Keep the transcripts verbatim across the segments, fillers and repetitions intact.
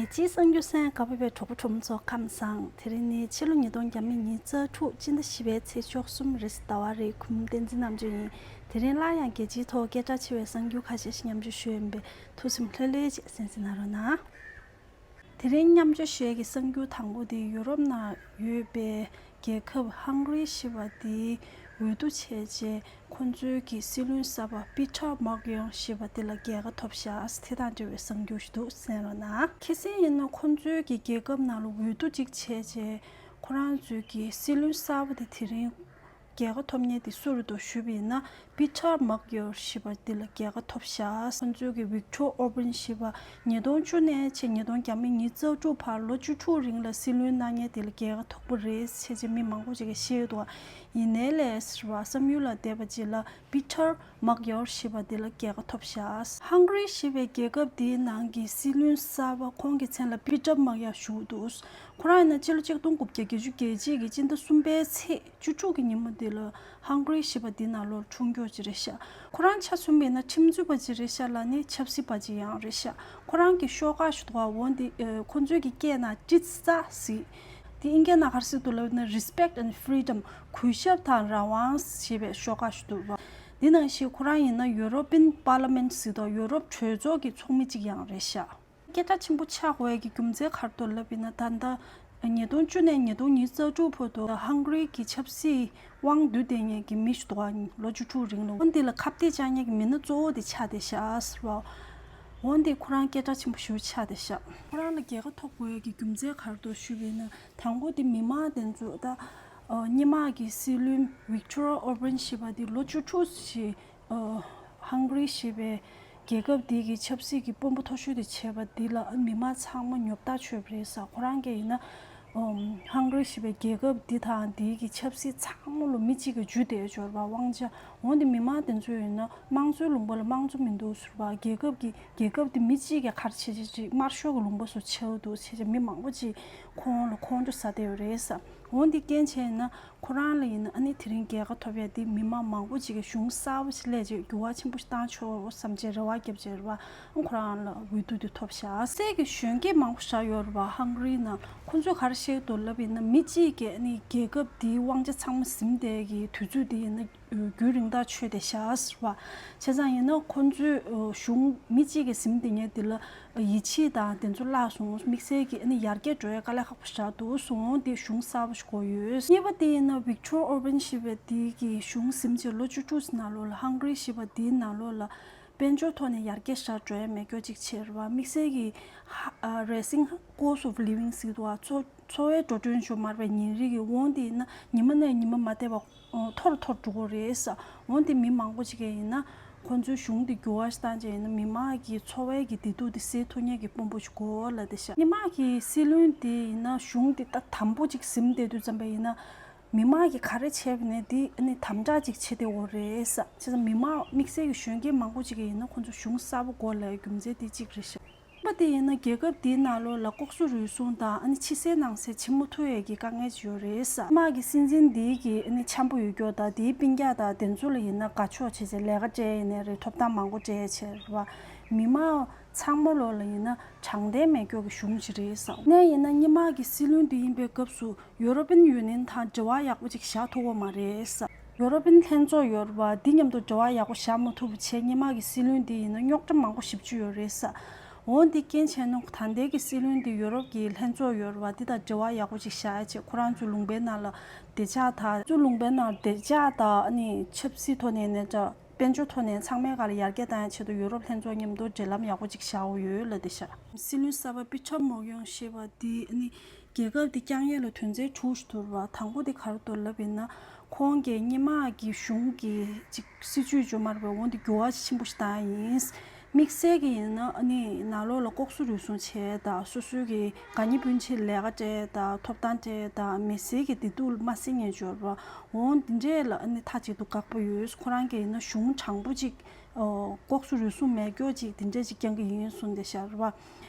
རྒྱལ་སྤྱིའི་གསར་འགྱུར་གསན་ག་པ་བའི་གྲོགས་པོ་གྲོགས་མོ་ཚོ་ཁམས་བཟང་། དེ་རིང་ནི་ཕྱི་ལོ་ཉིས་སྟོང་ཉི་ཤུ་རྩ་དྲུག་སྤྱི་ཟླ་བཞི་པའི་ཚེས་བཅུ་གསུམ་རེད། ཟླ་བ་རེའི་གུང་བསྟན་འཛིན་རྣམ་དཔྱོད་ཡིན། དེ་རིང་སླར་ཡང་རྒྱལ་སྤྱིའི་ཐོག་སྐད་གྲགས་ཆེ་བའི་གསར་འགྱུར་ཁ་ཤས་ཤིག་མཉམ་སྤྱོད་ཞུ་ཡིན་པས་ཐུགས་སེམས་ལྷོད་ལྷོད་བྱས་གསན་གཟིགས་གནང་རོགས་གནང་། དེ་རིང་མཉམ་སྤྱོད་ཞུ་ཡས་ཀྱི་གསར་འགྱུར་དང་པོ་དེ་ཡུ་རོབ་ནང་ཡོད་པའི་རྒྱལ་ཁབ་ཧང་ག་རི་ཞེས་པ་དེའི་འོས་བསྡུ་བྱས་རྗེས་ཁོང་ཚོའི་གི་སྲིད་བློན་གསར་པ་པི་ཊར་མག་ཡོན་ཞེས་པ་དེ་ལ་རྒྱལ་ཁ་ཐོབ་ཤག་དེ་དང་འབྲེལ་བའི་གསར་འགྱུར་ཞིག་འདུག་གསན་རོགས་གནང་། ཁ་སང་ཡིན་ན་ཁོང་ཚོའི་གི་རྒྱལ་ཁབ་ནང་ལ་འོས་བསྡུ་གཅིག་བྱས་རྗེས་ཁོ་རང་ཚོའི་གི་སྲིད་བློན་གསར་པ་དེ་དེ་རིང་རྒྱལ་ཁ་ཐོབ་མཁན་དེ་སུ་རེད་འདུག་ཞུས་པ་ཡིན་ན། པི་ཊར་མག་ཡོར་ཞེས་པ་འདི་ལ་རྒྱལ་ཁ་ཐོབ་ཤག་ཁོང་ཚོའི་གི་ཝིག་ཊོར་ཨོར་བན་ཞེས་པ་ཉིས་སྟོང་བཅུ་ནས་བྱས་ཉིས་སྟོང་ཉི་ཤུ་རྩ་དྲུག་བར་ལོ་བཅུ་དྲུག་རིང་ལ་སྲིད་བློན་གནང་མཁན་དེ་ལ་རྒྱལ་ཁ་ཐོབ་པ་རེད། བྱས་རྗེས་མི་མང་པོ་ཅིག་གིས་བཤད་འདུག་ཡིན་ནའི་ལས་ཟེར་བ་བསམ་ཡུལ་ལ་བསྡད་པ་ཅིག་ལ་པི་ཊར་མག་ཡོར་ཞེས་པ་འདི་ལ་རྒྱལ་ཁ་ཐོབ་ཤག་ཧང་ག་རི་ཞེས་པའི་རྒྱལ་ཁབ་འདིའི་ནང་གི་སྲིད་བློན་གསར་པ་ཁོང་གི་མཚན་ལ་པི་ཊར་མག་ཡོར་ཞུ་འདུག་ཁོ་རང་ཡིན་ན་སྤྱི་ལོ་ཆིག་སྟོང་དགུ་བརྒྱ་བརྒྱད་ཅུ་གྱ་གཅིག་གི་སྤྱི་ཟླ་གསུམ་པའི་ཚེས་བཅུ་དྲུག་གི་ཉིན་མོ་འདི་ལ་ཧང་ག་རི་ཞེས་པ་འདི་ནང་ལོགས་འཁྲུངས་མཁན་ཅིག་རེད་ཤག་ཁོ་རང་ཆ་མཚོན་པ་ཡིན་ན་ཁྲིམས་རྩོད་པ་ཅིག་རེད་ཤག་ལ་ནི་ཆབ་སྲིད་པ་ཅིག་ཡང་རེད་ཤག་ཁོ་རང་གི་ཤོག་ཁག་ཞིག་འདུག་འོ་འདི་ཁོ་ཚོའི་གི་སྐད་ནང་ཀྲིས་ཙ་ཟེར། འདི་ཨིན་སྐད་ནང་ག་རེ་ཟེར་འདུག་ལབ་ན་Respect and Freedom། གུས་ཞབས་དང་རང་དབང་ཞེས་པའི་ཤོག་ཁག་ཞིག་འདུག་འདི་ནང་བཞིན་ཁོ་རང་ཡིན་ན་ཡུ་རོ་པིན་པར་ལི་མེན་ཊི་ཟེར་འདུག་ཡུ་རོབ་གྲོས་ཚོགས་ཀྱི་ཚོགས་མི་ཅིག་ཡང་རེད་ཤག་སྐད་གྲགས་ཆེན་པོ་ཆགས་དགོས་ཡས་ཀྱི་རྒྱུ་མཚན་ག་རེ་འདུག་ལབ་ཡིན་ན། ད་ལྟ་ཉིས་སྟོང་བཅུ་ནས་ཉིས་སྟོང་ཉི་ཤུ་རྩ་དྲུག་བར་དུ་ཧང་ག་རི་གི་ཆབ་སྲིད་དབང་སྡུད་བསྡད་མཁན་གྱི་མི་ཞིག་འདུག་ལོ་བཅུ་དྲུག་རིང་ལ། འོ་འདི་ལ་ཁ་གཏད་གཅོག་མཁན་གྱི་མི་སྣ་གཙོ་བོ་དེ་ཆགས་བསྡད་ཤག་ཟེར་བ། འོ་འདི་ཁོ་རང་སྐད་གྲགས་ཆེན་པོ་ཞེ་པོ་ཆགས་བསྡད་ཤག་ཁོ་རང་ལ་རྒྱལ་ཁ་ཐོབ་དགོས་ཡས་ཀྱི་རྒྱུ་མཚན་ག་རེ་འདུག་ཞུས་པ་ཡིན་ན། དང་པོ་དེ་མི་མང་དེ་ཚོ་ད་ཨ་སྔོན་མ་གི་སྲིད་བློན་ཝིག་ཊོ་རི་ཡ་ཨོར་བན་ཞེས་པ་དེ་ལོ་བཅུ་དྲུག་ཞིག་ཨ་ཧང་ག་རི་ཞེས་པའི་རྒྱལ་ཁབ་དེ་གི་ཆབ་སྲིད་ཀྱི་དཔོན་པོ་མཐོ་ཤོས་དེ་བྱས་པ་དེ་ལ་མི་མང་ཚང་མ་ཉོབ་ཐག་ཆོད་པ་རེད་ཟེར། ཁོ་རང་གིས་ཡིན་ན་ཨམ་ཧང་ག་རི་ཞེས་པའི་རྒྱལ་ཁབ་འདི་དང་འདི་གི་ཆབ་སྲིད་ཚང་མ་ལ་མི་གཅིག་གིས་འཇུས་བསྡད་ཡོད་པ་དབང་ཆ། འོན་ཏེ་མི་མང་དེ་ཚོ་ཡིན་ན་དམངས་གཙོའི་ལུང་པ་ལ་དམངས་གཙོ་མི་འདུག་ཟེར་བ། རྒྱལ་ཁབ་ཀྱི་རྒྱལ་ཁབ་དེ་མི་གཅིག་གིས་ག་རེ་བྱེད་ཀྱི་ཅིག་དམར་ཤོག་གི་ལུང་པ་བཟོ་ཆགས་འདུག་བྱས་ཙང་མི་མང་པོ་ཅིག་ཁོང་ལ་ཁོང་ཁྲོ་ཟ་བསྡད་ཡོད་རེད་ཟེར། འོན་ཏེ་རྐྱེན་བྱས་ན་ཁོ་རང་ལ་ཡིན་ན་ཨ་ནི་དེ་རིང་རྒྱལ་ཁ་ཐོབ་ཡ་དེ་མི་མང་མང་པོ་ཅིག་གིས་གཞུང་གསར་པ་ཞིག་སླེབས་རྗེས་འགྱུར་བ་ཆེན་པོ་ཞིག་བཏང་ཆོག་བསམ་བྱས་རེ་བ་བརྒྱབ་བྱས་རེད་བ། ཁོ་རང་ལ་འོས་བསྡུ་དེ་ཐོབ་ཤག་སའི་གི་གཞོན་སྐྱེས་མང་པོ་ཞིག་ཡོད་རེད་བ། ཧང་ག་རི་ནང་ཁོ་ཚོས་ག་རེ་བཤད་འདུག་ལབ་ཡིན་ན། མི་གཅིག་གིས་ཨ་ནི་རྒྱལ་ཁབ་དེའི་དབང་ཆ་ཚང་མ་ཟིན་བསྡད་ཀྱི་དུས་ཚོད་དེ་ཡིན་ན་རྒྱུན་རིང་ཐག་ཆོད་བསྡད་ཤག་ཟེར་བ། བྱས་ཙང་ཡིན་ན་ཁོ་ཚོས་གཞུང་མི་གཅིག་གིས་ཟིན་བསྡད་མཁན་དེ་ལ་ཡིད་ཆེས་དང་དེ་ཚོ་བརླག་སོང་། དམིགས་བསལ་གྱི་ཨ་ནི་ཡར་རྒྱས་འགྲོ་ཡ་དཀའ་ལས་ཁག་པོ་ཞིག་འདུག་གསུངས། འོ་དེ་གཞུང་གསར་པ་ཞིག་དགོས་ཡོད། གཉིས་པ་དེ་ཡིན་ན་ཝིག་ཊོ་རི་ཡ་ཨོར་བན་ཞེས་པ་དེ་གི་གཞུང་ཟིན་བྱས་ལོ་བཅུ་དྲུག་ནང་ལོགས་ལ་ཧང་ག་རི་ཞེས་པ་དེའི་ནང་ལོགས་ལ་དཔལ་འབྱོར་ཐོག་ནས་ཡར་རྒྱས་ཞིག་འགྲོ་ཡ་མེད་སྐྱོ་ཅིག་བྱས་རེད་བ། དམིགས་བསལ་གྱི་ཧ་ཨ་Rising Cost of Living ཟེར་འདུག་བ། འཚོ་འཚོ་བའི་འགྲོ་གྲོན་ཞུ་མར་བའི་ཉིན་རེ་གི་དབང་དེ་ཡིན་ན་ཉི་མ་ནས་ཉི་མ་མ་བསྡད་པ་མཐོ་རུ་མཐོ་རུ་འགྲོ་གི་རེད་ཟེར། འོན་ཏེ་མི་མང་པོ་ཅིག་གིས་ཡིན་ན་ཁོ་ཚོའི་གཞུང་དེ་འགྱུར་བ་ཞིག་བཏང་རྗེས་ཡིན་ན་མི་མང་གི་འཚོ་བའི་གི་བདེ་སྡུག་དེ་སེལ་ཐུབ་མཁན་གྱི་དཔོན་པོ་ཞིག་དགོས་ལབ་བསྡད་ཤག་སྔོན་མ་གི་སྲིད་བློན་དེ་ཡིན་ན་གཞུང་དེ་ད་དམ་པོ་ཅིག་ཟིན་བསྡད་དུས་ཙམ་པ་ཡིན་ན་མི་མང་གིས་ག་རེ་བྱས་པ་ནས་དེ་ཨ་ནི་དམ་དྲག་ཅིག་བྱེད་བསྡད་ཡོད་རེད་ཟེར། བྱས་ཙང་མི་མང་དམིགས་བསལ་གྱི་གཞོན་སྐྱེས་མང་པོ་ཅིག་གིས་ཡིན་ན་ཁོ་ཚོ་གཞུང་གསར་པ་དགོས་ལབ་རྒྱུ་མཚན་དེ་གཅིག་རེད་ཤག་གཉིས་པ་དེ་ཡིན་ན་རྒྱལ་ཁབ་དེའི་ནང་ལོགས་ལ་ལྐོག་ཟ་རུལ་སུངས་དང་ཨ་ནི་ཕྱི་གསལ་ནང་གསལ་བྱེད་མ་ཐུབ་ཡས་ཀྱི་དཀའ་ངལ་ཅིག་ཡོད་རེད་ཟེར། དམག་གི་སྲིད་འཛིན་དེའི་གི་ཨ་ནི་འཆམ་པོ་ཡོད་སྐྱོ་དང་དེའི་སྤུན་ཀྱག་དང་དེ་ཚོ་ལ་ཡིན་ན་དགའ་ཕྱོགས་བྱས་བྱས་ལས་ཀ་སྤྲད་ཡིན་ནའི་རེད། ཐོབ་ཐང་མང་པོ་སྤྲད་བྱས་རེད་བ། མི་མང་ཚང་མ་ལོགས་ལ་ཡིན་ན་དྲང་བདེན་མེད་སྐྱོ་གི་གཞུང་ཅིག་རེད་ཟེར། ནས་ཡིན་ན་སྔོན་མ་གི་སྲིད་བློན་དེ་ཡིན་པའི་སྐབས་སུ་ཡུ་རོ་པིན་ཡུ་ནི་ཡན་དང་འབྲེལ་བ་ཡག་པོ་ཅིག་བཞག་ཐུབ་ཀྱི་མ་རེད་ཟེར། ཡུ་རོ་པིན་ལྷན་ཚོགས་ཡོད་རེད་བ། འདི་མཉམ་དུ་འབྲེལ་བ་ཡག་པོ་བཞག་མ་ཐུབ་པ་བྱས་སྔོན་མ་གི་སྲིད་བློན་འདི་ཡིན་ན་རྙོག་དྲ་མང་པོ་ཞེ་པོ་ཅིག་ཡོད་རེད་ཟེར། འོ་འདི་རྐྱེན་བྱས་ན་ད་ལྟའི་གི་སྲིད་བློན་འདི་ཡུ་རོབ་ཀྱི་ལྷན་ཚོགས་ཡོད་རེད་བ། འདི་དང་འབྲེལ་བ་ཡག་པོ་ཅིག་བཞག་ཡ་བྱས་ཁོ་རང་ཚོའི་ལུང་པའི་ནང་ལ་བདེ་འཇགས་དང་། ཚོའི་ལུང་པའི་ནང་བདེ་འཇགས་དང་ཨ་ནི་ཆབ་སྲིད་ཐོག་ནས་ནས་འདྲ་དཔལ་འབྱོར་ཐོག་ནས་ཚང་མའི་སྒང་ལ་ཡར་རྒྱས་བཏང་ཡ་ཆེད་དུ་ཡུ་རོབ་ལྷན་ཚོགས་མཉམ་དུ་འབྲེལ་ལམ་ཡག་པོ་ཅིག་བཞག་ཡོད་ལབ་བསྡད་ཤག་སྲིད་བློན་གསར་པ་པི་ཊར་མོར་གྷན་ཞེས་པ་འདི་ཨ་ནི་རྒྱལ་ཁབ་འདི་བསྐྱངས་ཡས་ལ་དོན་ཚན་དྲུག་ཞིག་འདུག་རེད་བ། དང་པོ་དེ་ག་རེ་འདུག་ལབ་ཡིན་ན། ཁོང་གིས་སྔོན་མ་གི་གཞུང་གི་ཅིག་སྲིད་ཇུས་ཅིག་ཡོད་མ་རེད་པས། འོ་འདི་འགྱུར་བ་ཆེན་པོ་ཞིག་བཏང་ཡིན། དམིགས་བསལ་གྱི་ཡིན་ན་ཨ་ནི་ནང་ལོགས་ལ་ལྐོག་ཟ་རུལ་སུངས་བྱས་དང་། སོ་སོའི་གི་དགའ་ཉེ་སྤུན་མཆེད་ལས་ཀ་སྤྲད་དང་། ཐོབ་ཐང་སྤྲད་དང་། མི་སེར་གྱི་བདེ་སྡུག་མ་སེལ་མཁན་ཅིག་ཡོད་རེད་བ། འོ་འདི་འདྲས་ལ་ཨ་ནི་མཐའ་གཅིག་ཏུ་དགག་པ་ཡོད། ཁོ་རང་གིས་ཡིན་ན་གཞུང་དྲང་པོ་ཅིག་ལྐོག་ཟ་རུལ་སུངས་མེད་སྐྱོ་ཅིག་འདི་འདྲས་ཅིག་བསྐྱང་གི་ཡིན་གསུངས་བསྡད་ཤག་རེད་བ།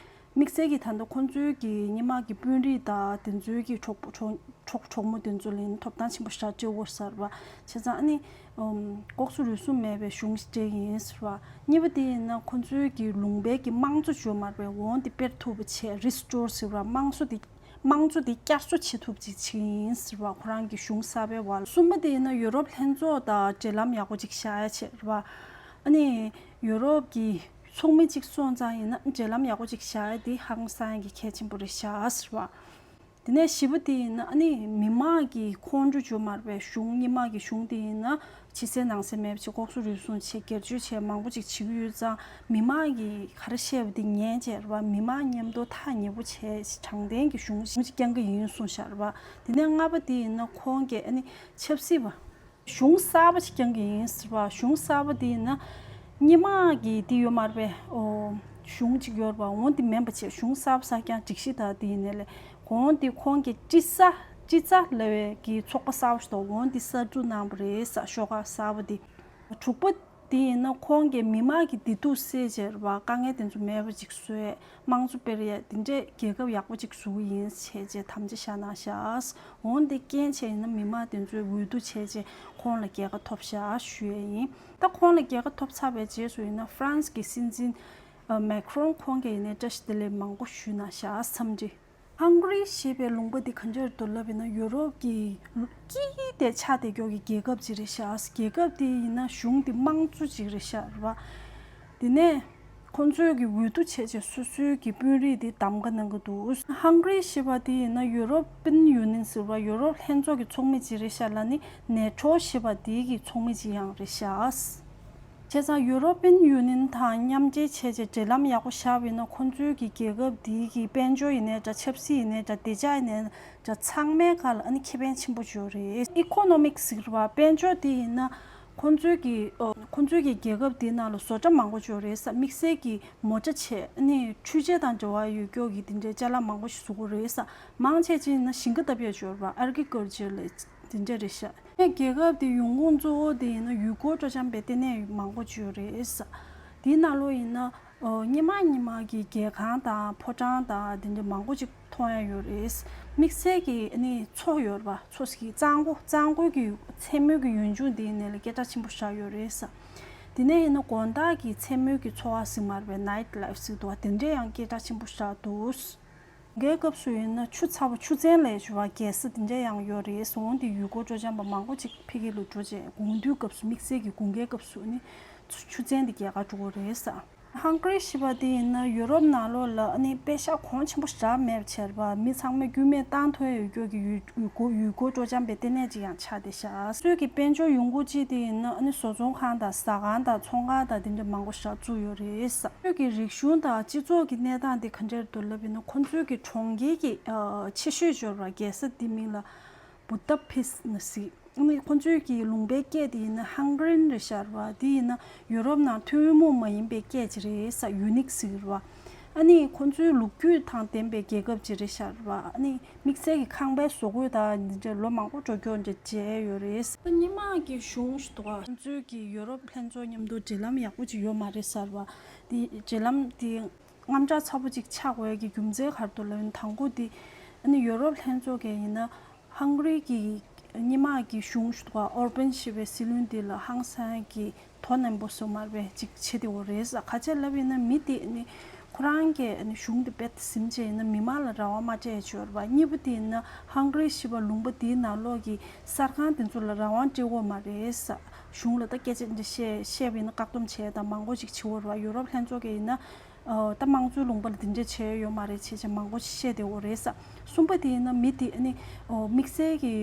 དམིགས་བསལ་གྱིས་ད་ལྟ་ཁོང་ཚོའི་གི་སྔོན་མ་གི་དཔོན་རིགས་དང་དེ་ཚོའི་གི་གྲོགས་པོ་གྲོགས་གྲོགས་གྲོགས་མོ་དེ་ཚོ་ལ་ཡིན་ཐོབ་ཐང་ཆེན་པོ་ཞེ་དྲག་སྤྲད་ཡོད་ས་རེད་པ། བྱས་ཙང་ཨ་ནི་ཨམ་ལྐོག་ཟ་རུལ་སུངས་མེད་པའི་གཞུང་ཞིག་སྤྲད་ཀྱི་ཡིན་ཟེར་བ། གཉིས་པ་དེ་ཡིན་ན་ཁོང་ཚོའི་གི་ལུང་པའི་གི་དམངས་གཙོ་ཡོད་མ་རེད་པས། འོ་དེ་སྤེལ་ཐུབ་པ་བྱས། རི་སི་ཊོར་ཟེར་བ། དམངས་གཙོ་དེ་དམངས་གཙོ་དེ་བསྐྱར་གསོ་བྱེད་ཐུབ་ཅིག་བྱེད་ཀྱི་ཡིན་ཟེར་བ། ཁོ་རང་གི་གཞུང་གསར་པའི་འོག་ལ། གསུམ་པ་དེ་ཡིན་ན་ཡུ་རོབ་ལྷན་ཚོགས་དང་འབྲེལ་ལམ་ཡག་པོ་ཅིག་བཞག་ཡ་བྱས་རེད་པ། ཨ་ནི་ཡུ་རོབ་ཀྱི་ཚོགས་མི་གཅིག་སོང་ཙང་ཡིན་ན་འབྲེལ་ལམ་ཡག་པོ་ཅིག་བཞག་ཡ་དེ་ཧང་སང་གི་གལ་ཆེན་པོ་རེད་ཤག་ཟེར་བ། དེ་ནས་བཞི་པ་དེ་ཡིན་ན་ཨ་ནི་མི་མང་གི་ཁོང་ཁྲོ་ཇོ་མར་པའི་གཞུང་སྔོན་མ་གི་གཞུང་དེ་ཡིན་ན་ཕྱི་གསལ་ནང་གསལ་མེད་པ་བྱས། ལྐོག་ཟ་རུལ་སུངས་བྱས། སྒེར་གཅོད་བྱས། མང་པོ་ཅིག་བྱེད་ཀྱི་ཡོད་ཙང་མི་མང་གིས་ག་རེ་བཤད་པ་དེ་ཉན་བྱས་རེད་པ། མི་མང་མཉམ་དུ་ཐག་ཉེ་པོ་བྱས། དྲང་བདེན་གྱི་གཞུང་ཞིག་བསྐྱང་གི་ཡིན་གསུངས་ཤག་རེད་པ། དེ་ནས་ལྔ་པ་དེ་ཡིན་ན་ཁོང་གིས་ཨ་ནི་ཆབ་སྲིད་པ། གཞུང་གསར་པ་ཞིག་བསྐྱང་གི་ཡིན་ཟེར་བ། གཞུང་གསར་པ་དེ་ཡིན་ན་སྔོན་མ་གི་དེ་ཡོད་མ་རེད་པས། ཨོ། གཞུང་གཅིག་ཡོད་རེད་པ། འོ་དེ་མིན་པ་བྱས། གཞུང་གསར་པ་གསར་རྐྱང་སྒྲིག་གཞི་དང་དེ་ཡིན་ནའི་ལས་གོང་དེ་ཁོང་གི་ཊི་ས་ཊི་ས་ལབ་པའི་གི་ཚོགས་པ་གསར་པ་ཞིག་འདུག་འོ་དེ་གསར་འཛུགས་གནང་བ་རེད་ཟེར། ཤོག་ཁག་གསར་པ་དེ། དྲུག་པ་དེ་ཡིན་ན་ཁོང་གིས་མི་མང་གི་བདེ་སྡུག་སེལ་བྱས་རེད་པ། དཀའ་ངལ་དེ་ཚོ་མེད་པ་ཅིག་བཟོས། དམངས་གཙོ་སྤེལ་ཡས་དེ་འདྲའི་རྒྱལ་ཁབ་ཡག་པོ་ཅིག་བཟོ་གི་ཡིན་བྱས་བྱས་དམ་བཅའ་བཞག་གནང་ཤག་འོན་ཏེ་རྐྱེན་བྱས་ཡིན་ན་མི་མང་དེ་ཚོས་འོས་བསྡུ་བྱས་བྱས་ཁོང་ལ་རྒྱལ་ཁ་ཐོབ་ཤག་ཞུ་ཡས་ཡིན། ད་ཁོང་ལ་རྒྱལ་ཁ་ཐོབ་ཚར་བའི་རྗེས་སུ་ཡིན་ན་ཧྥ་རན་སི་གི་སྲིད་འཛིན་ཨ་མེ་ཁ་རོན་ཁོང་གིས་ཡིན་ནའི་བཀྲ་ཤིས་བདེ་ལེགས་མང་པོ་ཞུས་གནང་ཤག་འཚམས་འདྲི། ཧང་ག་རི་ཞེས་པའི་ལུང་པ་འདི་ག་འདྲ་འདུག་ལབ་ཡིན་ན་ཡུ་རོབ་ཀྱི་དཀྱིལ་དེ་ཆགས་བསྡད་ཀྱོག་གི་རྒྱལ་ཁབ་ཅིག་རེད་ཤག་རྒྱལ་ཁབ་དེ་ཡིན་ན་གཞུང་དེ་དམངས་གཙོ་ཅིག་རེད་ཤག་རེད་པ། དེ་ནས་ཁོང་ཚོས་ཀྱི་འོས་བསྡུ་བྱས་བྱས་སོ་སོའི་གི་དཔོན་རིགས་དེ་གདམ་ག་གནང་གི་འདུག་ཧང་ག་རི་ཞེས་པ་དེ་ཡིན་ན་ཡུ་རོ་པན་ཡུ་ནི་ཡན་ཟེར་བ། ཡུ་རོབ་ལྷན་ཚོགས་ཀྱི་ཚོགས་མི་ཅིག་རེད་ཤག་ལ་ནི་ནེ་ཊོ་ཞེས་པ་དེའི་གི་ཚོགས་མི་ཅིག་ཡང་རེད་ཤག་བྱས་ཙང་ཡུ་རོ་པན་ཡུ་ནི་ཡན་དང་མཉམ་འབྲེལ་བྱས་བྱས་འབྲེལ་ལམ་ཡག་པོ་བཞག་པ་ཡིན་ན་ཁོང་ཚོའི་གི་རྒྱལ་ཁབ་དེའི་གི་དཔལ་འབྱོར་ཡིན་ནའི་འདྲ། ཆབ་སྲིད་ཡིན་ནའི་འདྲ། བདེ་འཇགས་ཡིན་ནའི་འདྲ། ཚང་མའི་ཁ་ལ་ཨ་ནི་ཁེ་ཕན་ཆེན་པོ་ཅིག་ཡོད་རེད། ཨི་ཀོ་ནོ་མིག་ཟེར་བ་དཔལ་འབྱོར་དེ་ཡིན་ན་ཁོང་ཚོའི་གི་ཨ་ཁོང་ཚོའི་གི་རྒྱལ་ཁབ་དེའི་ནང་ལ་བཟོ་གྲྭ་མང་པོ་ཅིག་ཡོད་རེད་ས། དམིགས་བསལ་གྱི་མོ་ཊ་བྱས་ཨ་ནི་འཕྲུལ་ཆས་དང་འབྲེལ་བ་ཡོད་ཀྱོག་གི་དེ་འདྲའི་ཅ་ལག་མང་པོ་ཞིག་བཟོ་གི་རེད་ས། མང་ཆེ་ཅིག་ཡིན་ན་ཞིང་ཁ་བཏབ་ཡས་ཅིག་ཡོད་རེད་པ། ཨེ་གི་རི་ཀལ་ཅར་ལབ་དེ་འདྲ་རེད་ཤག་ཨ་ནི་རྒྱལ་ཁབ་དེའི་ཡོང་ཁུངས་གཙོ་བོ་དེ་ཡིན་ན་ཡུལ་སྐོར་སྤྲོ་འཆམ་པའི་ལྟེ་གནས་མང་པོ་ཅིག་ཡོད་རེད་ས། དེའི་ནང་ལོགས་ཡིན་ན་ཨོ་སྔོན་མ་སྔོན་མ་གི་རྒྱལ་ཁང་དང་ཕོ་བྲང་དང་དེ་འདྲ་མང་པོ་ཅིག་མཐོང་ཡ་ཡོད་རེད། དམིགས་བསལ་གྱི་ཨ་ནི་མཚོ་ཡོད་རེད་པ། མཚོ་ཞིག་གཙང་པོ། གཙང་པོ་གི་མཚན་མོ་གི་ཡུལ་ལྗོངས་དེའི་ནང་ལ་སྐད་གྲགས་ཆེན་པོ་ཞིག་ཡོད་རེད་ས། དེ་ནས་ཡིན་ན་དགོང་དག་གི་མཚན་མོ་གི་འཚོ་བ་ཟེར་མ་རེད་པས། ནའིཊ་ལའིཕ་ཟེར་འདུག་པ། དེ་འདྲ་ཡང་སྐད་གྲགས་ཆེན་པོ་ཞིག་འདུག་དགུན་ཁའི་སྐབས་སུ་ཡིན་ན་ཆུ་ཚ་པོ་ཆུ་ཚན་ལས་བྱུང་བ་རྒྱལ་ས་དེ་འདྲ་ཡང་ཡོད་རེད། འོན་ཏེ་ཡུལ་སྐོར་སྤྲོ་འཆམ་པ་མང་པོ་ཅིག་ཕ་གི་ལ་འགྲོ་བྱས་དགུན་དུས་སྐབས་སུ་དམིགས་བསལ་གྱི་དགུན་ཁའི་སྐབས་སུ་ནི་ཆུ་ཆུ་ཚན་དེ་རྒྱལ་ཁ་འགྲོ་གི་རེད་ས། ཧང་ག་རི་ཞེས་པ་དེ་ཡིན་ན་ཡུ་རོབ་ནང་ལོགས་ལ་ཨ་ནི་པེ་ཤག་གོང་ཆེན་པོ་ཞེ་དྲག་མེད་པ་བྱས་པ། མི་ཚང་མས་རྒྱུས་མེད་བཏང་ཐུབ་ཡོད་ཀྱོག་གི་ཡུལ་ཡུལ་སྐོར་ཡུལ་སྐོར་སྤྲོ་འཆམ་པའི་ལྟེ་གནས་ཅིག་ཡང་ཆགས་བསྡད་ཤག་སོས་ཀྱི་དཔལ་འབྱོར་ཡོང་སྒོ་གཅིག་དེ་ཡིན་ན་ཨ་ནི་བཟོ་ཚོང་ཁང་དང་ཟ་ཁང་དང་ཚོང་ཁང་དང་དེ་འདྲ་མང་པོ་ཞིག་བཙུགས་ཡོད་རེད་ས། སོས་ཀྱི་རིག་གཞུང་དང་སྤྱི་ཚོགས་ཀྱི་གནས་སྟངས་དེ་ག་འདྲ་འདུག་ལབ་ཡིན་ན་ཁོང་ཚོའི་གི་གྲོང་ཁྱེར་གྱི་ཆེ་ཤོས་འབྱོར་བ་རྒྱལ་ས་དེ་མིང་ལ་བུ་ད་པེ་སི་ན་ཟེར། ཨ་ནི་ཁོང་ཚོའི་གི་ལུང་པའི་སྐད་དེ་ཡིན་ན་ཧང་ག་རིན་རེད་ཤག་རེད་པ། དེ་ཡིན་ན་ཡུ་རོབ་ནང་ཐུན་མོང་མ་ཡིན་པའི་སྐད་ཅིག་རེད་ས། ཡུ་ནིག་ཟེར་གི་རེད་པ། ཨ་ནི་ཁོང་ཚོའི་ལོ་རྒྱུས་དང་ལྡན་པའི་རྒྱལ་ཁབ་ཅིག་རེད་ཤག་རེད་པ། ཨ་ནི་དམིགས་བསལ་གྱི་ཁང་པའི་བཟོ་བཀོད་དང་འདི་འདྲ་ལོ་མང་པོ་འགྲོ་རྒྱུ་འདྲ་མཇལ་ཡོད་རེད། ད་སྔོན་མ་གི་གཞུང་ཞིག་འདུག་ག་ཁོང་ཚོའི་གི་ཡུ་རོབ་ལྷན་ཚོགས་མཉམ་དུ་འབྲེལ་ལམ་ཡག་པོ་ཅིག་ཡོད་མ་རེད་ས་རེད་པ། དེ་འབྲེལ་ལམ་དེ་དངངས་སྐྲག་ཚ་པོ་ཅིག་ཆགས་དགོས་ཀྱི་རྒྱུ་མཚན་ག་རེ་འདུག་ལབ་ན། དང་པོ་དེ་ཨ་ནི་ཡུ་རོབ་ལྷན་ཚོགས་ཀྱི་ཡིན་ན་ཧང་ག་རི་གི་སྔོན་མ་གི་གཞུང་ཞིག་འདུག་ག་ཨོར་བན་ཞེས་པའི་སྲིད་བློན་དེ་ལ་ཧང་སང་གི་དོ་ནན་པོ་བཟོ་མ་རེད་པས་ཅིག་བྱེད་དེ་འོ་རེད་ས། ག་ཅི་ལབ་ཡིན་ན་མི་དེ་ཨ་ནི་ཁོ་རང་གི་ཨ་ནི་གཞུང་དེ་རྦད་དེ་ཟིན་བྱས་ཡིན་ན་མི་མང་ལ་རང་དབང་མ་སྤྲད་ཡ་ཅིག་ཡོད་རེད་པ། གཉིས་པ་དེ་ཡིན་ན་ཧང་ག་རི་ཞེས་པ་ལུང་པ་དེའི་ནང་ལོགས་ཀྱི་གསར་ཁང་དེ་ཚོ་ལ་རང་དབང་སྤྲད་ཡོད་མ་རེད་ས། གཞུང་ལ་ད་སྐད་ཆ་འདི་བཤད་བཤད་པ་ཡིན་ན་བཀག་སྡོམ་བྱས་དང་མང་པོ་ཅིག་བྱེད་འོ་རེད་པ། ཡུ་རོབ་ལྷན་ཚོགས་ཀྱི་ཡིན་ན་ཨོ་ད་དམངས་གཙོའི་ལུང་པ་ལ་འདི་འདྲ་བྱས་ཡོད་མ་རེད་བྱས་བྱས་མང་པོ་ཞིག་བཤད་བསྡད་འོ་རེད་ས། གསུམ་པ་དེ་ཡིན་ན་མི་དེ་ཨ་ནི་ཨོ་དམིགས་བསལ་གྱི་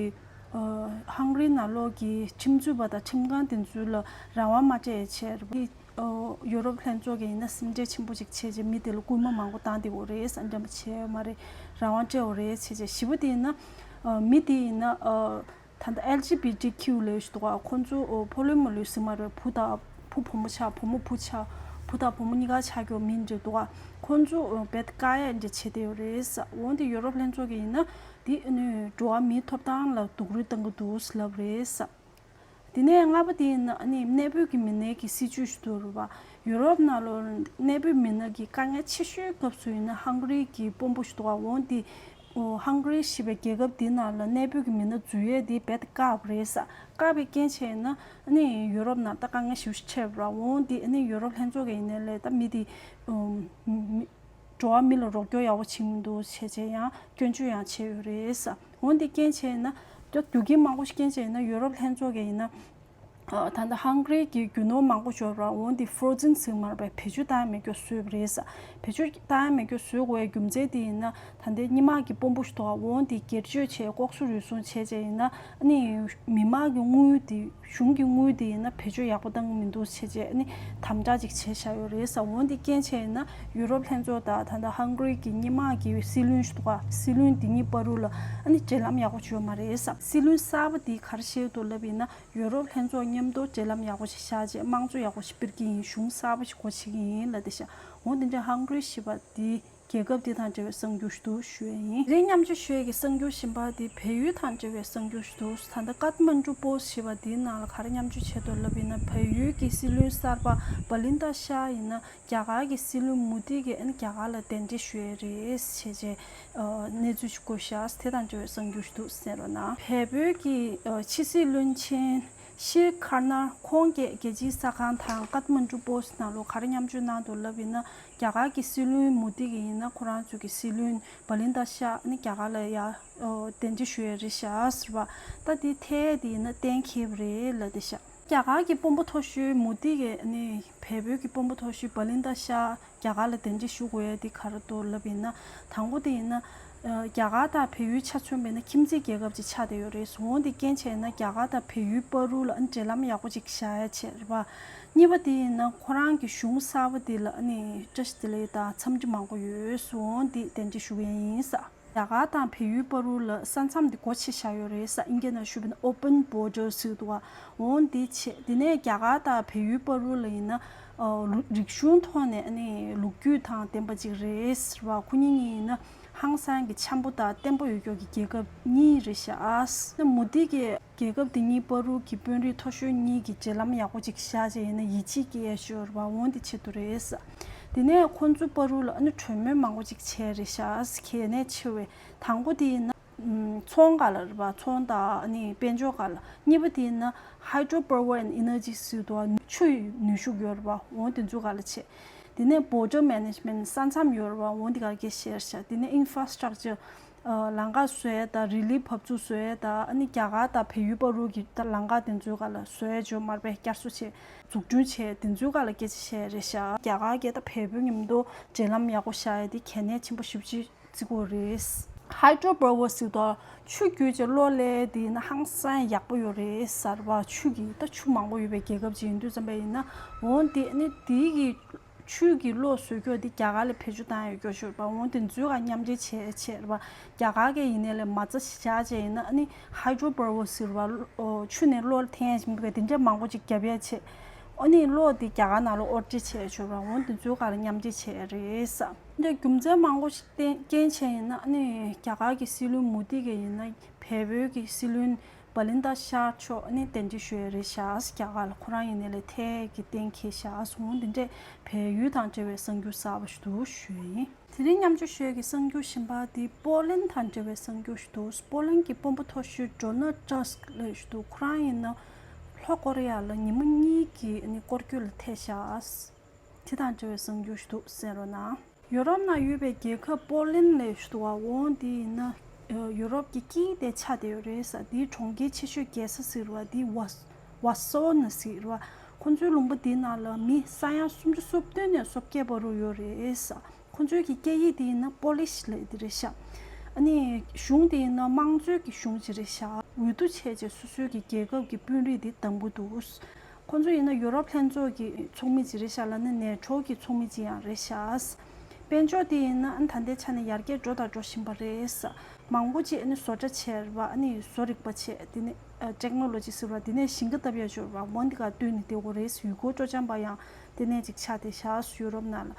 ཨོ་ཧང་ག་རི་ནང་ལོགས་ཀྱི་ཁྲིམས་རྩོད་པ་དང་ཁྲིམས་ཁང་དེ་ཚོ་ལ་རང་དབང་མ་སྤྲད་བྱས་རེད་པ། ཨོ་ཡུ་རོབ་ལྷན་ཚོགས་ཀྱི་ཡིན་ན་སེམས་ཁྲལ་ཆེན་པོ་ཅིག་བྱས་བྱས་མི་དེ་ལ་སྐུལ་མ་མང་པོ་བཏང་བསྡད་འོ་རེད་ས། འགྲེམས་པ་བྱས་ཡོད་མ་རེད། རང་དབང་སྤྲད་འོ་རེད་བྱས་བྱས། བཞི་པ་དེ་ཡིན་ན་ཨོ་མི་དེ་ཡིན་ན་ཨོ། ད་ལྟ་ཨེལ་ཇི་བི་ཊི་ཀིའུ་ལབ་ཞིག་འདུག་ག་ཁོང་ཚོ་ཕོ་ལོ་མོ་ལོ་ཟེར་མ་རེད། བུ་དང་བུ་བུ་མོ་ཆགས། བུ་མོ་བུ་ཆགས། བུ་དང་བུ་མོ་གཉིས་ཀ་ཆགས་ཀྱི་མི་འདྲ་འདུག་ག་ཁོང་ཚོ་རྦད་དཀའ་ངལ་འདྲ་བྱེད་བསྡད་ཡོད་རེད་ས། འོན་ཏེ་ཡོ་རོབ་ལྷན་ཚོགས་ཀྱི་ཡིན་ན་འདི་ནི་འགྲོ་བ་མིའི་ཐོབ་ཐང་ལ་སྡུག་རུས་བཏང་གི་འདུག་ལབ་རེད་ས། དེ་ནས་ལྔ་པ་དེ་ཡིན་ན་ཨ་ནི་གནས་སྤོས་ཀྱི་མི་སྣའི་གི་སྲིད་ཇུས་ཤིག་འདུག་རེད་པ། ཡུ་རོབ་ནང་ལོགས་གནས་སྤོས་མི་སྣ་གི་དཀའ་ངལ་ཆེ་ཤོས་སྐབས་སུ་ཡིན་ན་ཧང་ག་རི་གི་དཔོན་པོ་ཞིག་འདུག་ག་འོ་འདི་ཨོ་ཧང་ག་རི་ཞེས་པའི་རྒྱལ་ཁབ་འདི་ནང་ལ་གནས་སྤོས་ཀྱི་མི་སྣ་འཛུལ་ཡས་འདི་རྦད་དེ་བཀག་པ་རེད་ས། བཀག་པའི་རྐྱེན་བྱས་ན་ཨ་ནི་ཡུ་རོབ་ནང་ད་དཀའ་ངལ་ཞེ་པོ་ཅིག་འཕྲད་པ་རེད། འོ་འདི་ཨ་ནི་ཡུ་རོབ་ལྷན་ཚོགས་ཀྱི་ཡིན་ནའི་ལས་ད་མི་འདི་ཨོ་མི་འགྲོ་བ་མི་ལ་རོགས་སྐྱོར་ཡག་པོ་བྱེད་མི་འདུག་བྱས་བྱས་ཡང་སྐྱོན་བརྗོད་ཡང་བྱས་ཡོད་རེད་ས། འོ་འདི་རྐྱེན་བྱས་ན་ད་རྒྱུ་རྐྱེན་མང་པོ་ཞིག་རྐྱེན་བྱས་ན་ཡུ་རོབ་ལྷན་ཚོགས་ཀྱི་ཡིན་ན། ཨ་ད་ལྟ་ཧང་ག་རི་གི་རྒྱུ་ནོར་མང་པོ་འབྱོར་བ་འོ་འདི་ཧྥོ་རོ་ཛིན་ཟེར་མ་རེད་པས། བེད་སྤྱོད་བཏང་ཡ་མེད་རྒྱུ་བཟོས་པ་རེད་ས། བེད་སྤྱོད་བཏང་ཡ་མེད་རྒྱུ་བཟོས་དགོས་ཡ་རྒྱུ་མཚན་དེ་ཡིན་ན་ད་ལྟའི་སྔོན་མ་གི་དཔོན་པོ་ཞིག་འདུག་ག་འོ་འདི་སྒེར་གཅོད་བྱས་ལྐོག་ཟ་རུལ་སུངས་བྱས་བྱས་ཡིན་ན་ཨ་ནི་མི་མང་གི་དངུལ་དེ་གཞུང་གི་དངུལ་དེ་ཡིན་ན་བེད་སྤྱོད་ཡག་པོ་བཏང་གི་མི་འདུག་བྱས་བྱས་ཨ་ནི་དམ་དྲག་ཅིག་བྱས་བཞག་ཡོད་རེད་ས། འོ་འདི་རྐྱེན་བྱས་ཡིན་ན་ཡུ་རོབ་ལྷན་ཚོགས་དང་ད་ལྟ་ཧང་ག་རི་གི་སྔོན་མ་གི་སྲིད་བློན་ཞིག་འདུག་ག་སྲིད་བློན་དེ་གཉིས་བར་དུ་ལ་ཨ་ནི་འབྲེལ་ལམ་ཡག་པོ་ཅིག་ཡོད་མ་རེད་ས། སྲིད་བློན་གསར་པ་དེ་ག་རེ་བཤད་འདུག་ལབ་ཡིན་ན། ཡོ་རོབ་ལྷན་ཚོགས་མཉམ་དུ་འབྲེལ་ལམ་ཡག་པོ་ཞིག་བཞག་རྗེས་དམངས་གཙོ་ཡག་པོ་ཞིག་སྤེལ་གྱི་ཡིན། གཞུང་གསར་པ་ཞིག་སྒོ་ཕྱེ་གི་ཡིན་ལབ་བསྡད་ཤག་འོ་དེ་འདྲ་ཧང་ག་རི་ཞེས་པ་འདི་རྒྱལ་ཁབ་འདི་དང་འབྲེལ་བའི་གསར་འགྱུར་ཞིག་ཏུ་ཞུ་ཡས་ཡིན། དེ་རིང་མཉམ་སྤྱོད་ཞུ་ཡས་ཀྱི་གསར་འགྱུར་གཞན་པ་དེ་བལ་ཡུལ་དང་འབྲེལ་བའི་གསར་འགྱུར་ཞིག་ཏུ། ད་ལྟ་ཀཏ་མན་གྲུ་པོ་སི་ཞེས་པ་འདིའི་ནང་ལ་ག་རེ་མཉམ་སྤྱོད་བྱས་འདུག་ལབ་ཡིན་ན། བལ་ཡུལ་གྱི་སྲིད་བློན་གསར་པ་བ་ལིན་ཏ་ཤཱ་ཡིན་ན་རྒྱ་གར་གྱི་སྲིད་བློན་མོ་དི་གིས་ཨ་ནི་རྒྱ་གར་ལ་གདན་འདྲེན་ཞུ་ཡས་རེད་ཞེས་བྱས་གནས་ཚུལ་ཞིག་བཀོད་ཤག་དེ་དང་འབྲེལ་བའི་གསར་འགྱུར་ཞིག་འདུག་གསན་རོགས་གནང་། བལ་པོའི་གི་ཕྱི་སྲིད་བློན་ཆེན་ཤིབ་ཁ་ནར་ཁོང་གིས་རྒྱལ་སྤྱིའི་གསར་ཁང་དང་ཀཏ་མན་གྲུ་པོ་སི་ནང་ལོགས་ག་རེ་མཉམ་སྤྱོད་གནང་འདུག་ལབ་ཡིན་ན། རྒྱ་གར་གྱི་སྲིད་བློན་མོ་དི་གིས་ཡིན་ན་ཁོ་རང་ཚོ་གི་སྲིད་བློན་བ་ལིན་ཏ་ཤཱ་ཨ་ནི་རྒྱ་གར་ལ་ཡར་གདན་འདྲེན་ཞུ་ཡས་རེད་ཤག་ཟེར་བ། ད་དེ་ཐད་དེ་ཡིན་ན་གཏན་འཁེལ་བ་རེད་ལབ་བསྡད་ཤག་རྒྱ་གར་གྱི་དཔོན་པོ་མཐོ་ཤོས་མོ་དི་གིས་ནི་བལ་པོའི་གི་དཔོན་པོ་མཐོ་ཤོས་བ་ལིན་ཏ་ཤཱ་རྒྱ་གར་ལ་གདན་འདྲེན་ཞུ་དགོས་ཡ་དེ་ག་རེ་འདུག་ལབ་ཡིན་ན། དང་པོ་དེ་ཡིན་ན། རྒྱ་གར་དང་བལ་ཡུལ་ཆ་མཚོན་པ་ཡིན་ན་ཁྱིམ་མཚེས་རྒྱལ་ཁབ་ཅིག་ཆགས་བསྡད་ཡོད་རེད། འོ་དེ་རྐྱེན་བྱས་ན་རྒྱ་གར་དང་བལ་ཡུལ་བར་དུ་ལ་འབྲེལ་ལམ་ཡག་པོ་ཅིག་བཞག་ཡ་བྱས་རེད་པ། གཉིས་པ་དེ་ཡིན་ན་ཁོ་རང་གི་གཞུང་གསར་པ་དེ་ལ་ནི་བཀྲ་ཤིས་བདེ་ལེགས་དང་འཚམས་འདྲི་མང་པོ་ཡོད། འོ་དེ་གདན་འདྲེན་ཞུ་གི་ཡིན་ས། རྒྱ་གར་དང་བལ་ཡུལ་བར་དུ་ལ་ས་མཚམས་འདི་སྒོ་ཕྱེ་བཞག་ཡོད་རེད་ས། ཨིན་སྐད་ནང་ཞུས་པ་ཡིན་ན་open border ཟེར་འདུག་ག་འོ་འདི་བྱས། དེ་ནས་རྒྱ་གར་དང་བལ་ཡུལ་བར་དུ་ལ་ཡིན་ན་ཨ་རིག་གཞུང་ཐོག་ནས་ཨ་ནི་ལོ་རྒྱུས་དང་ལྡན་པ་ཅིག་རེད་ཟེར་བ། ཁོ་གཉིས་གཉིས་ཡིན་ན་ཧང་སང་གི་འཆམ་པོ་དང་བརྟན་པོ་ཡོད་ཀྱོག་གི་རྒྱལ་ཁབ་གཉིས་རེད་ཤག་ཨ་ནི་མོ་དི་གི་རྒྱལ་ཁབ་དེ་གཉིས་བར་དུ་གི་དཔོན་རིགས་མཐོ་ཤོས་གཉིས་ཀྱི་འབྲེལ་ལམ་ཡག་པོ་ཅིག་བཞག་བྱས་ཡིན་ན་ཡིད་ཆེས་སྐྱེ་ཡ་ཤོར་བ་འོ་འདི་ཆེད་དུ་རེད། དེ་ནས་ཁོང་ཚོའི་བར་དུ་ལ་ཨ་ནི་གྲོས་མོལ་མང་པོ་ཅིག་བྱས་རེད་ཤག་གལ་གནད་ཆེ་བའི་དང་པོ་དེ་ཡིན་ན་ཚོང་སྒང་ལ་རེད་པ། ཚོང་དང་ཨ་ནི་དཔལ་འབྱོར་སྒང་ལ། གཉིས་པ་དེ་ཡིན་ན་hydro power and energy ཟེར་འདུག་ག་ཆུ་ཡི་ནུས་ཤུགས་ཡོད་རེད་པ། འོ་དེ་ཚོའི་སྒང་ལ་བྱས། དེ་ནས་border management ས་མཚམས་ཡོད་རེད་པ། འོ་འདི་སྒང་ལ་སྐད་ཆ་བཤད་རེད་ཤག་དེ་ནས་infrastructure ཨ་ལམ་ཁ་བཟོ་ཡས་དང་རི་ལི་བབས་ཚུགས་བཟོ་ཡས་དང་ཨ་ནི་རྒྱ་གར་དང་བལ་ཡུལ་བར་དུ་གི་ད་ལམ་ཁ་དེ་ཚོའི་སྒང་ལ་བཟོ་ཡས་ཅིག་ཡོད་མ་རེད་པས། བསྐྱར་གསོ་བྱས་འཛུགས་སྐྲུན་བྱས་དེ་ཚོའི་སྒང་ལ་སྐད་ཆ་བཤད་རེད་ཤག་རྒྱ་གར་གྱིས་ད་བལ་པོ་མཉམ་དུ་འབྲེལ་ལམ་ཡག་པོ་བཞག་ཡས་དེ་གལ་གནད་ཆེན་པོ་ཞེ་པོ་ཅིག་བརྩི་གི་ཡོད་རེད། hydro power ཟེར་དུས་ཆུ་བརྒྱུད་བྱས་གློག་ལས་དེ་ཡིན་ན་ཧང་སང་ཡག་པོ་ཡོད་རེད་ཟེར་བ། ཆུ་གི་ད་ཆུ་མང་པོ་ཡོད་པའི་རྒྱལ་ཁབ་ཅིག་ཡིན་དུས་ཙམ་པ་ཡིན་ན། འོ་དེ་ནི་དེའི་གི་ཆུ་གི་གློག་བཟོ་རྒྱུ་དེ་རྒྱ་གར་ལ་བེད་སྤྱོད་བཏང་ཡོད་རྒྱུ་ཞིག་རེད་པ། འོ་དེ་ཚོའི་སྒང་མཉམ་འབྲེལ་བྱས་བྱས་རེད་པ། རྒྱ་གར་གྱིས་ཡིན་ནའི་ལས་མ་རྩ་བཞག་བྱས་ཡིན་ན་ཨ་ནི་hydro power ཟེར་བ། ཨོ་ཆུ་ནས་གློག་འཐེན་ཡ་ཞིག་མི་དགོས། དེ་འདྲ་མང་པོ་ཅིག་རྒྱབ་ཡ་བྱས། ཨ་ནི་གློག་དེ་རྒྱ་གར་ནང་ལ་དབོར་འདྲེན་བྱས་ཡོད་རེད་པ། འོ་དེ་ཚོའི་སྒང་ལ་མཉམ་འབྲེལ་བྱས་རེད་ས། འདི་རྒྱུ་མཚན་མང་པོ་ཞིག་བརྟེན་རྐྱེན་བྱས་ཡིན་ན་ཨ་ནི་རྒྱ་གར་གྱི་སྲིད་བློན་མོ་དི་གིས་ཡིན་ན་བལ་པོའི་གི་སྲིད་བློན་བ་ལིན་ཏ་ཤཱ་མཆོག་ཨ་ནི་གདན་འདྲེན་ཞུ་ཡས་རེད་ཤག་རྒྱ་གར་ལ། ཁོ་རང་ཡིན་ནའི་ལས་ཐད་ཀྱི་གཏན་འཁེལ་བཞག་སོང་། འདི་འདྲས་བལ་ཡུལ་དང་འབྲེལ་བའི་གསར་འགྱུར་གསར་པ་ཞིག་འདུག་ཞུ་ཡིན། དེ་རིང་མཉམ་སྤྱོད་ཞུ་ཡས་ཀྱི་གསར་འགྱུར་གཞན་པ་དེ་པོ་ལན་དང་འབྲེལ་བའི་གསར་འགྱུར་ཞིག་འདུག་པོ་ལན་གྱི་དཔོན་པོ་མཐོ་ཤོས་ཌོ་ནལ་ཏྲམ་ལབ་ཞིག་འདུག་ཁོ་རང་ཡིན་ན་ལྷོ་ཀོ་རི་ཡ་ལ་ཉིན་མོ་གཉིས་ཀྱི་ཨ་ནི་སྐོར་སྐྱོད་ལ་ཐད་ཤག་དེ་དང་འབྲེལ་བའི་གསར་འགྱུར་ཞིག་འདུག་གསན་རོགས་གནང་། ཡོ་རོབ་ནང་ཡོད་པའི་རྒྱལ་ཁབ་པོ་ལན་ལབ་ཞིག་འདུག་པ། འོ་འདི་ཡིན་ན་ཡོ་རོབ་ཀྱི་དཀྱིལ་དེ་ཆགས་བསྡད་ཡོད་རེད་ས། འདིའི་གྲོང་ཁྱེར་ཆེ་ཤོས་རྒྱལ་ས་ཟེར་བ་འདི་ཝ་ཝ་སོ་ན་ཟེར་བ། ཁོ་ཚོའི་ལུང་པ་འདི་ནང་ལ་མི་ས་ཡ་སུམ་ཅུ་སོ་བདུན་ནས་སོ་བརྒྱད་བར་དུ་ཡོད་རེད་ས། ཁོ་ཚོའི་གི་སྐད་ཡིག་དེ་ཡིན་ན་པོ་ལིཤ་ལབ་དེ་རེད་ཤག་ཨ་ནི་གཞུང་དེ་ཡིན་ན་དམངས་གཙོའི་གི་གཞུང་ཅིག་རེད་ཤག་འོས་བསྡུ་བྱས་རྗེས་སོ་སོའི་གི་རྒྱལ་ཁབ་ཀྱི་དཔོན་རིགས་དེ་བདམས་ཀྱི་འདུག་ཁོ་ཚོ་ཡིན་ན་ཡོ་རོབ་ལྷན་ཚོགས་ཀྱི་ཚོགས་མི་ཅིག་རེད་ཤག་ལབ་ན་ནེ་ཊོ་གི་ཚོགས་མི་ཅིག་ཡང་རེད་ཤག་དཔལ་འབྱོར་དེ་ཡིན་ན་ཨ་ནི་ད་ལྟའི་ཆ་ནས་ཡར་རྒྱས་འགྲོ་དང་འགྲོ་བཞིན་པ་རེད་ས། མང་པོ་ཅིག་ཨ་ནི་བཟོ་གྲྭ་བྱས་རེད་པ། ཨ་ནི་བཟོ་རིག་པ་བྱས། དེ་ནས་ཨ་ཊེག་ནོ་ལོ་ཇི་ཟེར་བ་དེ་ནས་ཞིང་ཁ་བཏབ་ཡ་ཅིག་ཡོད་རེད་པ། འོ་འདི་ག་བསྟུན་ནས་བསྡད་དགོས་རེད། ཡུལ་སྐོར་སྤྲོ་འཆམ་པ་ཡང་དེ་ནས་ཅིག་ཆགས་བསྡད་ཤག་ཡོ་རོབ་ནང་ལ།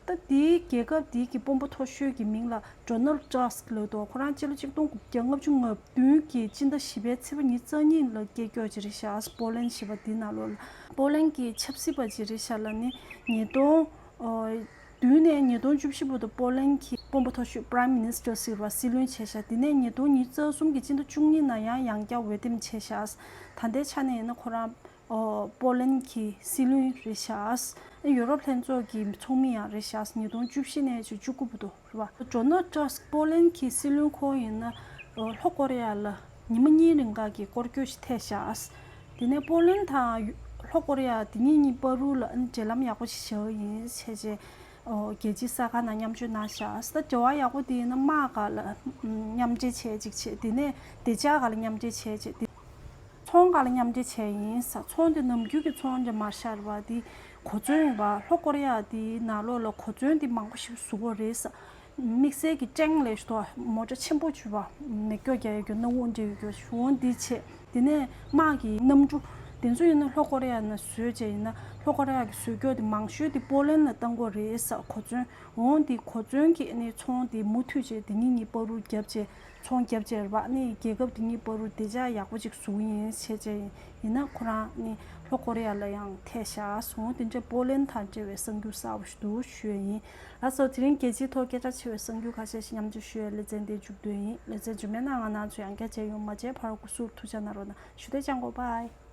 ད་དེའི་རྒྱལ་ཁབ་དེའི་གི་དཔོན་པོ་མཐོ་ཤོས་ཀྱི་མིང་ལ་ཌོ་ནལ་ཌ་ཊ་སི་ཀི་ལབ་འདུག་ཁོ་རང་སྤྱི་ལོ་ཆིག་སྟོང་དགུ་བརྒྱ་ལྔ་བཅུ་ང་བདུན་གྱི་སྤྱི་ཟླ་བཞི་པའི་ཚེས་པ་ཉི་ཤུ་རྩ་གཉིས་ལ་སྐྱེས་མཆོག་ཅིག་རེད་ཤག་པོ་ལན་ཞེས་པ་འདི་ནང་ལོགས་ལ། པོ་ལན་གྱི་ཆབ་སྲིད་པ་ཅིག་རེད་ཤག་ལ་ནི་ཉིས་སྟོང་བདུན་ནས་ཉིས་སྟོང་བཅུ་བཞི་བར་དུ་པོ་ལན་གྱི་དཔོན་པོ་མཐོ་ཤོས་པ་རའིམ་མི་ནི་སི་ཊར་ཟེར་བ་སྲིད་བློན་བྱས་ཤག་དེ་ནས་ཉིས་སྟོང་ཉི་ཤུ་རྩ་གསུམ་གྱི་སྤྱི་ཟླ་བཅུ་གཉིས་ནང་ཡང་ཡང་བསྐྱར་འོས་འདེམས་བྱས་ཤག་ད་ལྟའི་ཆ་ནས་ཡིན་ན་ཁོ་རང་ཨོ་པོ་ལན་གྱི་སྲིད་བློན་རེད་ཤག་ཡུ་རོབ་ལྷན་ཚོགས་ཀྱི་ཚོགས་མི་ཡང་རེད་ཤག་ཉིས་སྟོང་བཅུ་བཞི་ནས་བཅུ་དགུ་བར་དུ་རེད་བ། ཌོ་ནལ་ཊ་སི་ཀི་པོ་ལན་གྱི་སྲིད་བློན་ཁོ་ཡིན་ན་ལྷོ་ཀོ་རི་ཡ་ལ་ཉི་མ་གཉིས་རིང་ག་གི་སྐོར་སྐྱོད་ཞིག་ཐེབས་ཤག་དེ་ནས་པོ་ལན་དང་ལྷོ་ཀོ་རི་ཡ་དེ་གཉིས་གཉིས་བར་དུ་ལ་འབྲེལ་ལམ་ཡག་པོ་ཞིག་བྱས་ཡིན་བྱས་རྗེས། ཨོ་རྒྱལ་སྤྱིའི་གསར་ཁང་ནང་མཉམ་སྤྱོད་གནང་ཤག་ད་འབྲེལ་བ་ཡག་པོ་དེ་ཡིན་ན་དམག་སྒང་ལ་མཉམ་འབྲེལ་བྱས་ཅིག་བྱས། དེ་ནས་བདེ་འཇགས་སྒང་ལ་མཉམ་འབྲེལ་བྱས་ཅིག་དེ། ཚོང་སྒང་ལ་མཉམ་འབྲེལ་བྱས་ཡིན་ས། ཚོང་དེ་ནམ་རྒྱུན་གྱི་ཚོང་འདྲ་མ་ཤར་བ་དེ་གོ་མཚོན་ཡིན་པ། ལྷོ་ཀོ་རི་ཡ་དེའི་ནང་ལོགས་ལ་གོ་མཚོན་དེ་མང་པོ་ཞིག་བཟོ་གི་རེད་ས། དམིགས་བསལ་གྱི་ཊེང་ལབ་ཤག་མོ་ཊ་ཆེན་པོ་བྱུས་པ། མེ་སྒྱོགས་རྒྱག་ཡ་གི་སྣུམ་འཁོར་འདྲ་ཡོད་རྒྱུ་འོ་འདི་བྱས། དེ་ནས་དམག་གི་གནམ་གྲུ་དེ་ཚོ་ཡིན་ན་ལྷོ་ཀོ་རི་ཡ་ནས་བཟོས་བྱས་ཡིན་ན་ལྷོ་ཀོ་རི་ཡ་གི་བཟོ་སྐྱོར་དེ་མང་ཤོས་དེ་པོ་ལན་ལ་བཏང་གི་རེད་ས། གོ་མཚོན་འོ་འདི་གོ་མཚོན་གྱི་ཨ་ནི་ཚོང་དེ་མུ་མཐུད་བྱས་དེ་གཉིས་གཉིས་བར་དུ་བརྒྱབ་བྱས་ཚོང་བརྒྱབ་བྱས་རེད་པ། ཨ་ནི་རྒྱལ་ཁབ་དེ་གཉིས་བར་དུ་བདེ་འཇགས་ཡག་པོ་ཅིག་བཟོ་གི་ཡིན་བྱས་བྱས་ཡིན་ན་ཁོ་རང་ཨ་ནི་ལྷོ་ཀོ་རི་ཡ་ལ་ཡང་ཐེབས་ཤག་འོ་དེ་འདྲ་པོ་ལན་དང་འབྲེལ་བའི་གསར་འགྱུར་གསར་པ་ཞིག་འདུག་ཞུ་ཡ་ཡིན། ལགས་སོ། དེ་རིང་རྒྱལ་སྤྱིའི་ཐོག་སྐད་གྲགས་ཆེ་བའི་གསར་འགྱུར་ཁ་ཤས་ཤིག་མཉམ་སྤྱོད་ཞུ་ཡའི་ལེ་ཚན་འདི་མཇུག་བསྡུས་ཡིན། ལེ་ཚན་རྗེས་མའི་ནང་ང་རང་ཚོ་ཡང་བསྐྱར་མཇལ་ཡོང་། མ་མཇལ་བར་སྐུ་གཟུགས་ཐུགས་ཅག་གནང་རོགས་གནང་། ཞུ་དེ་ཅང་གོ །བྷའི།